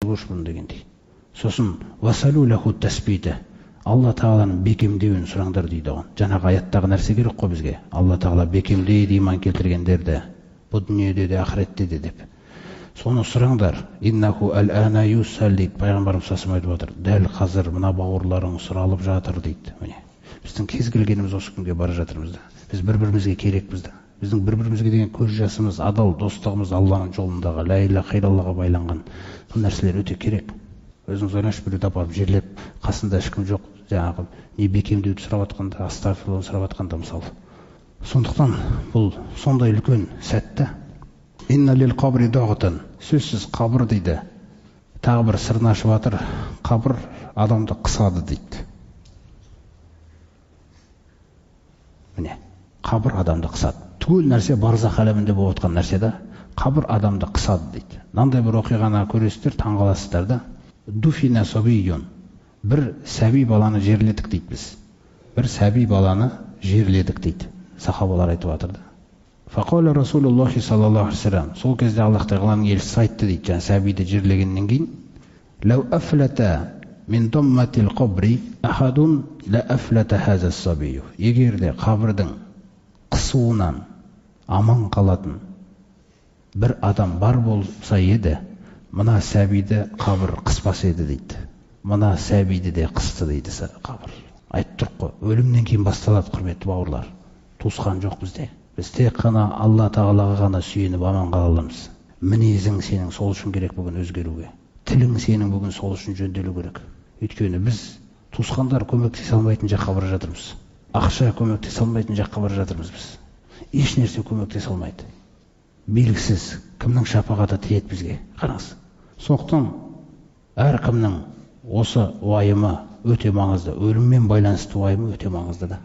көрші бұны дегендей. Сосын васалу лаху тасбита, Алла тағаланың бекемдеуін сұраңдар дейді оған. Жаңағы аяттағы нәрсе керек қой бізге. Алла тағала бекемдейді иман келтіргендерді, бұл дүниеде де, ақыретте де деп. Соны сұраңдар. Иннаху әл-ана юсал дейді, пайғамбарымыз саллаллаху айтып отыр. Дәл қазір мына бауырларың сұралып жатыр дейді. Міне, біздің кез келгеніміз осы күнге бара жатырмыз да. Біз бір-бірімізге керекпіз да. Біздің бір-бірімізге деген көз жасымыз, адал достығымыз Алланың жолындағы ля иляха иллаллаһға байланған бұл нәрселер өте керек. Өзіңіз ойлаңызшы, біреуді апарып жерлеп, қасында ешкім жоқ, жаңағы не бекемдеуді сұрап жатқанда, астағфирулланы сұрап жатқанда мысалы. Сондықтан бұл сондай үлкен сәтті. Инна лил қабри дағатан, сөзсіз қабыр дейді. Тағы бір сырын ашып жатыр. Қабыр адамды қысады дейді. Міне, қабыр адамды қысады. Түгел нәрсе барзақ әлемінде болып жатқан нәрсе да. Қабыр адамды қысады дейді. Мынандай бір оқиғаны көресіздер, таңғаласыздар да. Дуфина сабийюн, бір сәби баланы жерледік дейді біз. Бір сәби баланы жерледік дейді. Сахабалар айтып жатыр да. Фақала Расулуллахи саллаллаху алейхи вассалам, сол кезде Аллах тағаланың елшісі айтты дейді, жаңа сәбиді жерлегеннен кейін, лау афлата мин дамматил қабри ахадун ла афлата хаза сабию. Егер де қабірдің қысуынан аман қалатын бір адам бар болса еді, мына сәбиді қабір қыспас еді дейді. Мына сәбиді де қысты дейді қабір. Айтып тұрық қой, өлімнен кейін басталады, құрметті бауырлар. Туысқан жоқ бізде. Біз тек қана Алла тағалаға ғана сүйеніп аман қала аламыз. Мінезің сенің сол үшін керек бүгін өзгеруге. Тілің сенің бүгін сол үшін жөнделу керек. Өйткені біз туысқандар көмектесе алмайтын жаққа бара жатырмыз. Ақша көмектесе алмайтын жаққа бара жатырмыз біз. Еш нәрсе көмектесе алмайды. Белгісіз кімнің шапағаты тиеді бізге. Қараңыз. Сондықтан әркімнің осы уайымы өте маңызды. Өліммен байланысты уайымы өте маңызды да.